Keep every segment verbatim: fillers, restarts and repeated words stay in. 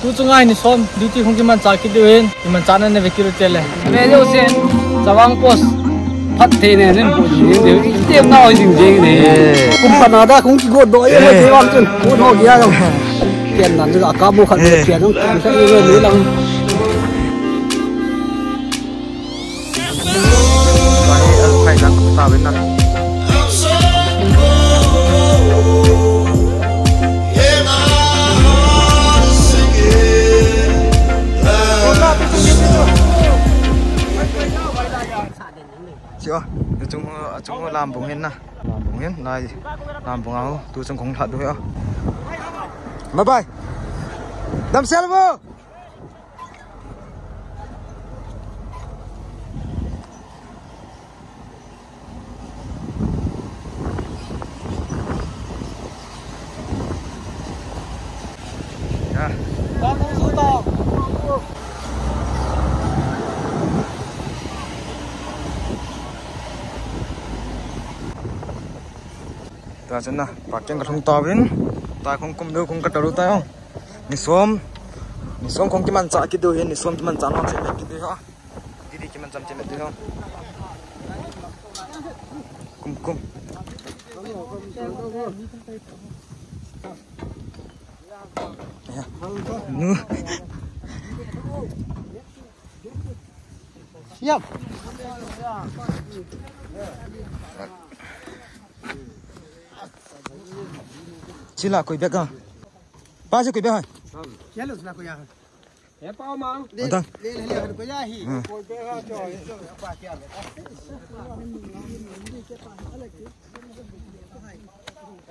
Tu chunga ni som, duty hung kimanchah kit diu hin, kimanchahna nave kit u te le. Ve leu se, Chavang Post phatthei ne, nin bu ni de, tem na oi jing jing ne. Kum pana da hung kigot doh e, Chavang chun, bu no kia jong. Kian nan ka bu khat, kian jong, kian sa e, ni lang. Sio, achung, achung lambung hin na. Lambung hin, lai. Lambung ahu, tu chung kong lhat du ya. Bye bye. Damsel bo. Ya. Tua chun na, parking ka lhung tauvin, tua kong kum diu kong ka taru ta jong. Ni som, ni som kong kimanchah kit diu hin, ni som kimanchah nom se kit diu ha. Didi kimanchah che met diu ha. Kum, kum. Ya. Nu. Yap. Sila koi bek a. Pa si koi bek hai. Yalo sila koi ya. He pa ma. Adang. Le le le koi ya hi. Hmm.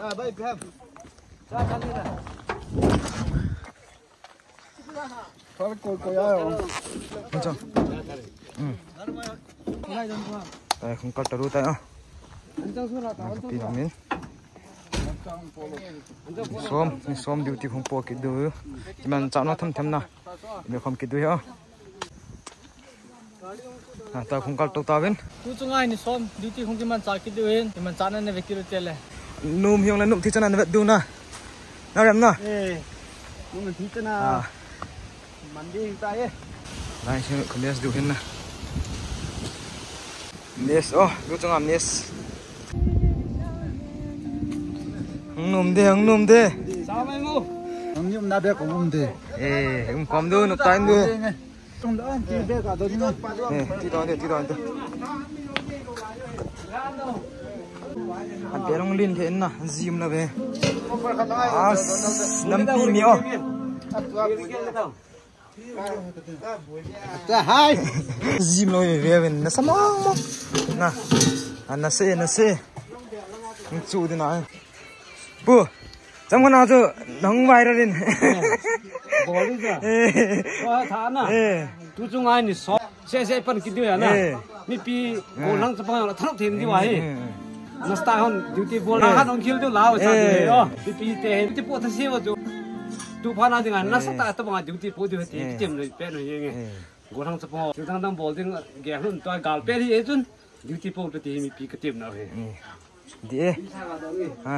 Ah, bhai, bhai. Koi, koi, koi aayo. Acha. Hmm. Tai, kong kal taru tai, ah. Pi namin. Ni som, ni som duty kong po kit diu. Kimanchah nom tham tham na. Me khom kit diu ha. Ah, ta kong kal to tauvin. Tu chunga ni som, duty kong kimanchah kit diu hin, kimanchahna nave kit u te le. Nom hiong le nom thi chana nave diu na. Na rem na. Eh, nom thi chana. Ah. Monday ta e. Lai se kong mess diu hin na. Mess, oh, tu chunga mess. Hung nom de, hung nom de. Sa mai mu. Hung nom na be kong nom de. Eh, um khom diu, nom tai diu. Tum da an ti be ka do ni no. Eh, ti do de, ti do de. An be long lin the na, jim na be. As, nampi mi o. Ta hai. Jim lo ve ve na sa mo mo. Na. An na se, na se. Chu de na. Pu. Cham kana chu nang viral in. Bol di cha. Eh. Wa tha na. Eh. Tu chunga ni som. Se se pan kit diu ya na. Eh. Mipi gollhang chapang la thanop them diu ahi. Eh. Nasa tah hon duty bol na khan hung khel diu la sa diu ahi. Mipi te duty po tha se wa chu. Tu pha na dinga nasa tah tobanga duty po diu te kitem noi pe noi yenge. Eh. Gollhang chapang thil dang dang bol ding gel hun tua gal pe hi e chun. Duty po te hi mipi ka tem na he. Eh. Di e. Ha.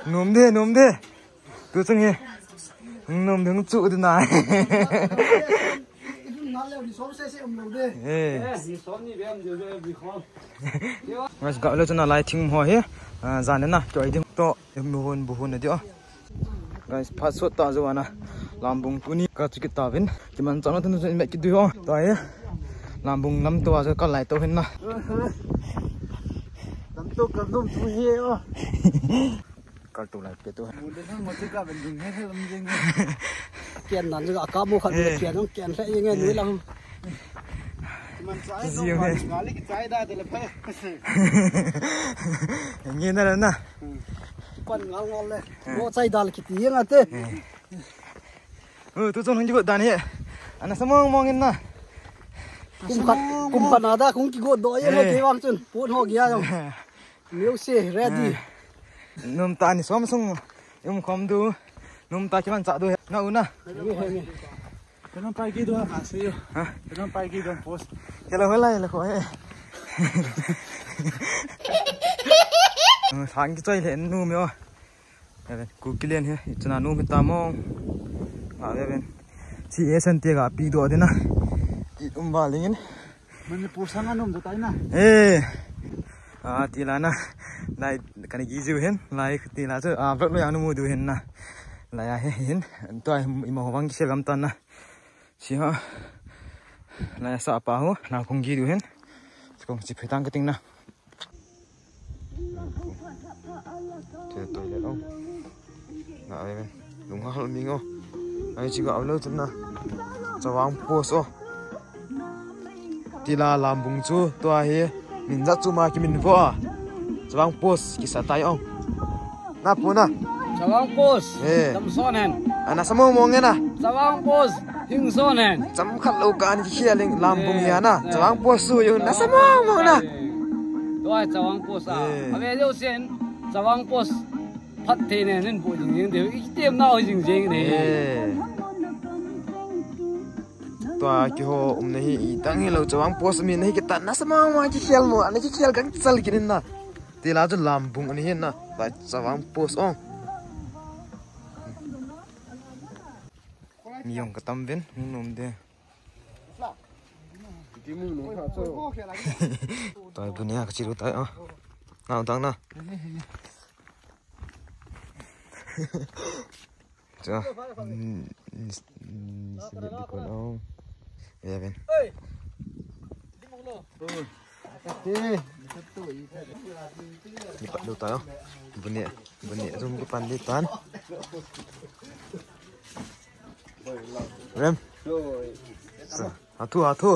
Nom de, nom de. Tu chang e. Nom de chu de na. Eh. Mas ga lo chana lai thing mo he. Ah, jan na. Choi ding to. Em nu hon bu hon na di o. Guys, phat sot ta jo ana. Lambung tuni ka chu kit tauvin. Kimanchah nom tuni chu met kit diu ho. Ta e. Lambung lam to a jo ka lai to hin na. Lam to ka nom tu he o. Kal to lai pe to. Mu de na mo chu ka ben ding he he lam ding. Kian nan jo ka mu khat kian nong kian he nge nu lang. Kizi nge. Ngali ki chai da de le phe. Nge na na. Pan ngal ngal le. Mo chai dal kiti yang ate. Oh, tu chun hung kigot dan hi. Ana sa mong mong in na. Kum khat, kum khat na da kong kigot doh ye le ke wang chun. Pun ho gia jong. Music ready. Nom ta ni som sung. Um khom diu. Nom ta kimanchah diu. Na u na. He he. Kano pai ki do ha se yo. Ha? Kano pai ki do post. Kela hola le ko he. Sang ki choi le nu mi o. Ku kilian he, chana nu mi ta mo. Nga ve ven. Si esen te ga pi do de na. It um ba lingin. Manipur sang anum do tai na. Eh. Ah, tila na. Nai kani gi jiu hin. Lai tila chu. Ah, vlog lo yang nu mu du hin na. Lai a he hin. Tua ima ho vang ki se gam tan na. Si ha. Lai sa pa ho. Na kong gi du hin. Kong si phetang ka ting na. Te toilet o. Na ai men. Lung hal ming o. Ai chi ga lo chun na. Chawang Post o. Tila Lambung chu tua hi. Min jat chu ma ki min vo a. Chawang Post ki sa tai o. Na pu na. Chawang Post. Eh. Tam son hen. Ana samo mo nge na. Chawang Post. Hing son hen. Cham khat lo kan ki khia ling Lambung ya na. Chawang Post su yu na samo mo na. Tua Chawang Post a. Eh. Ave leu sen Chawang Post phat thei ne nin bu jing jing de. I tem na o jing jing ne. Eh. Tua kiho um na hi i tang hi lo Chawang Post mi na hi ki tan na sama ma ki khel mo. Ana ki khel gang chal ki nin na. Tila chu Lambung ani hin na. Tua Chawang Post o. Mi jong ka tam ven, hung nom de. Tua bu ne ka chiru tai o. Na tang na. Cha. Ni, ni, ni, ni, ni, kon o. Ve ven. Ni pat lu tai o. Bu ne, bu ne, zum ki pan di tan. Rem. Sa, athu, athu.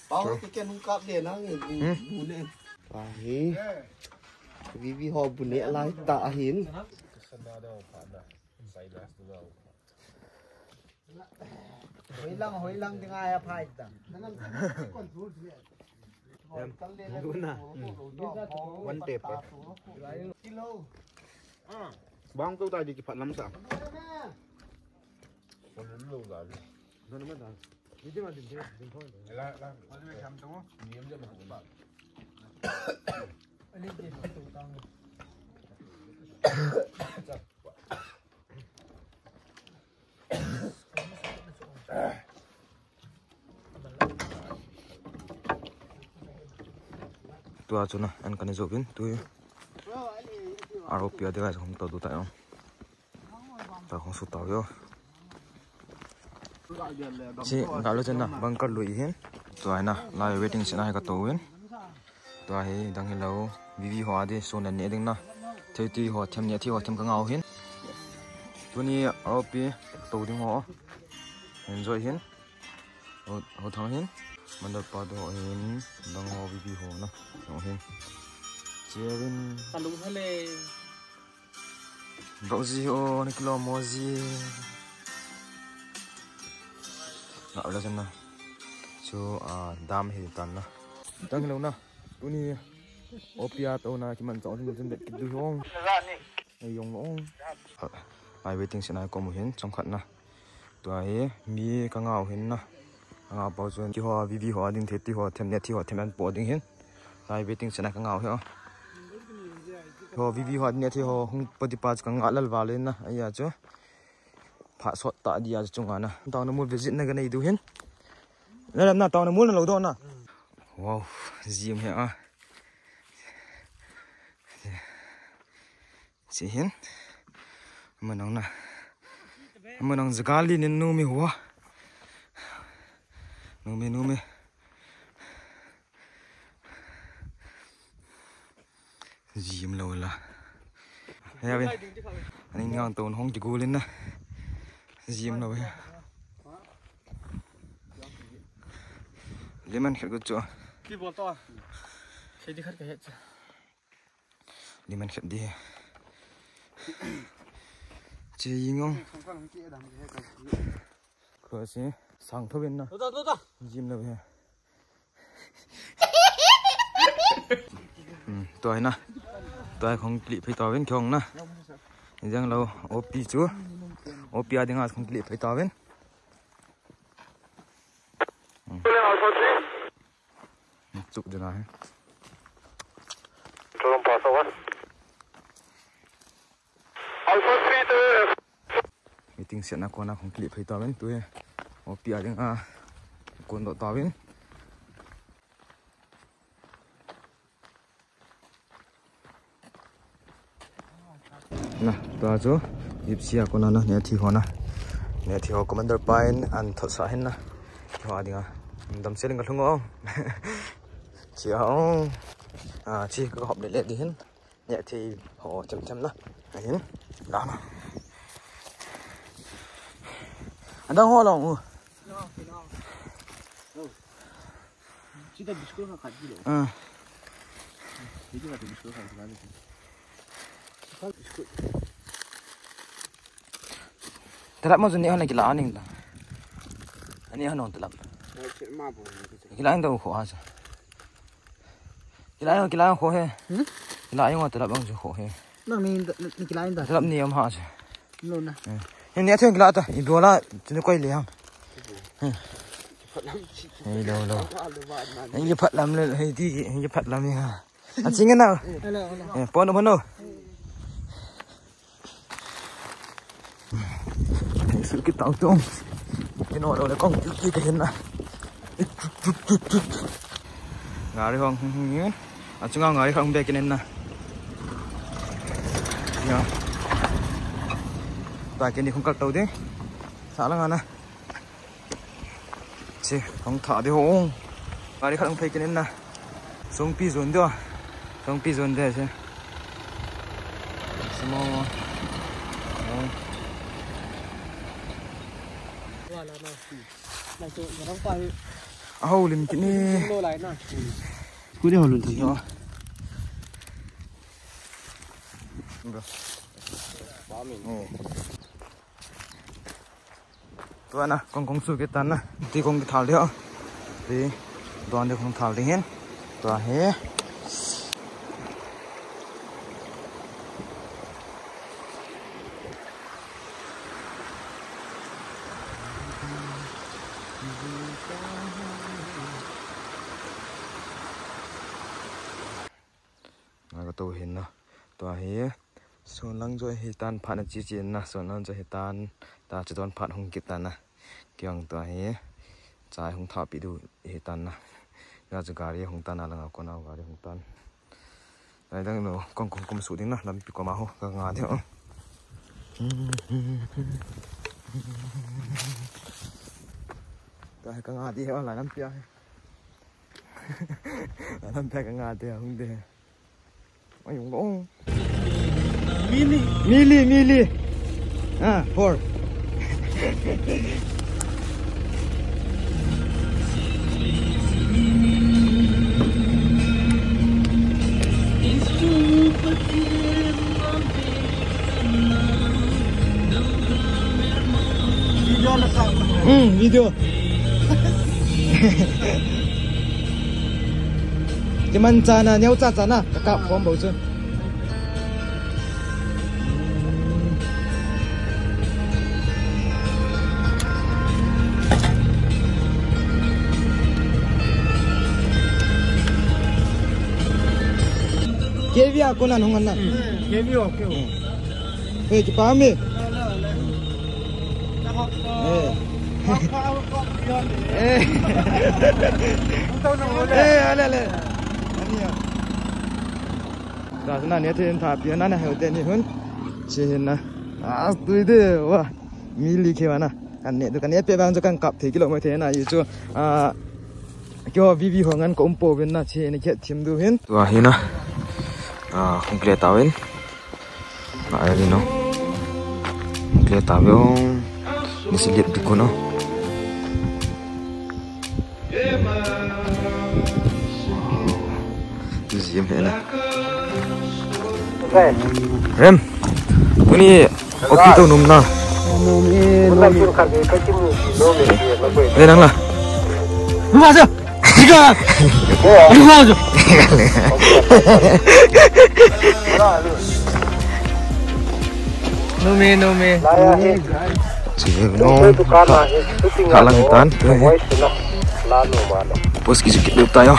Pau, ti ken hung kap de na ngi, bu ne. Ahi. Vivi ho bu ne lai ta ahin. Hoilang, hoilang ding aya phai ta. Em, duna. One tape. Bang tu tadi kipat lamsa. Tua chu na, an kani jo bin, tu. R O P a dega hung to du ta yong. Ta hung su tau yo. Chi, ga lo chen na, bunker lui hin. Tua na, lai waiting shed na hi ka to win. Tua hi, dang hi lo, Vivi ho a di, so na ne ding na. Thei ti ho, them ne thi ho, them ka ngau hin. Tuni R O P, to ding ho. Enjoy hin. Ho, ho thang hin. Mandal pa to hin, dang ho Vivi ho na. Ho hin. Cherin. Kalung hale. Bro ji o, ni kilo mo ji. Na, la chen na. Chu, a, dam hi tan na. Dang hi lo na. Tuni O P a to na kiman chong hin chen det kit du hong. Ei jong lo ong. Ai waiting shed na ko mu hin chomkhat na. Tua hi mi ka ngau hin na. Ka ngau pau chun ti ho Vivi ho a ding thei ti ho them ne thi ho them an po ding hin. Lai waiting shed na ka ngau hi o. Ho Vivi ho a ding ne thi ho hung po ti pa chu ka ngah lal val in na. Aya chu. Pha sot ta dia chu chunga na. Tau na mu visit na ka nei du hin. Na lam na tau na mu na lo do na. Wow, jim hi a. Chi hin. Ama nang na. Ama nang jaga li nin numi hua. Numi, numi. Jim lo la. He, abe. Ani ngang to hong ti gulin na. Jim lo he. Lemon khat ko chu. Ki bol to. Sei di khat ka het. Lemon khat di. Che yingong. Ko si sang tho bin na. Lo ta, lo ta. Jim lo he. Hmm, tua hi na. Tua hi kong clip phei tau vin kong na. Jang lo O P chu. O P a dinga kong clip phei tau vin. Hmm. Chuk dena hai. Tolong pasok kan. Alpha Meeting siatna kona hung clip phei tauvin tu hi. Opi a dinga kon doh tauvin. Na, tua chu, Ipsi a kona na, ne thi ho na. Ne thi ho commander pa in an thot sa hin na. Thi ho a dinga. Dam seling ka lhung o. Chi a o. A, chi ka hop le le di hin. Ne thi ho chem chem na. Ahin. La na. Adang ho long u. Sita biscuit kha khat ji lo. Ah. Sita biscuit kha khat ji. Biscuit. Talap mo juni hon kila aning ta. Ani hon talap. Kila aning ta kho ha sa. Kila aning, kila aning kho he. Hmm? Kila aning talap ang kho he. Nang ni, ni kila aning ta. Talap ni am ha sa. No na. Hin ni a theng kila ta. I bola, tuni koi le hang. Hei lo lo. Hei phat lam le, hei ti, hei phat lam ni ha. A ching na. Hello, hello. Eh, pon pon. Hei su ki tau tong. Ki no lo le kong ki ka hin na. Gari hong hong hong. A chunga gari hong be ki nen na. Ya. Ta kini hong kal tau de. Sa lang ana. Che, hong tha de ho. Gari khat hong phei kit in na. Songpi zone de. Songpi zone de che. Small. Oh. A ho lim kit ni. Ku de ho lun thang. Yo. Oh. Tua na, kong kong su kit tan na. Ti kong kithal ding. Ti don ding kong thal ding hin. Tua hi. Nga ka to hin na. Tua hi. Sonlang jo hi tan phat na chi chi na. Sonlang jo hi tan. Ta chi don phat hung kit tan na. Kiang tua hi. Chai hung tha pi du hi tan na. Nga chu gari hung tan na langa kona gari hung tan. Lai dang no, kong kong kum su ding na, lampi koma ho, ka nga ding. Ka, ka nga ding, lai lampi a. Lai lampi a ka nga ding, hung ding. Ai, hung dong. Mili. Mili, mili. Ah, four. Hmm, video. Kiman cha na, neo cha cha na, ka kap khom bou chu. K V a kona nung an na. Hmm, K V a, okay. Hmm. Hey, kipa mi. Hey. Hey. Hey, ale, ale. Ani ya. Da na ne the tha pi na na he te ni hun. Che na. A tu de wa. Mili khe wa na. Kan ne tu kan ne pe bang jo kan kap the kilo mo the na yu chu. A. Kio V V ho ngan ko um pouvin na, che ni khet thim diu hin. Tua hi na. A, hung kile tauvin. A, ai no. Hung kile tauvin. Ni si liep di ko no. Zim he na. Rem. Kuni opi to num na. Num e, num e. Ve nang la. Num a sa. Tiga. Num a sa. Num e, num e. Sige, num. Halang tan. Pos ki sukit tayo.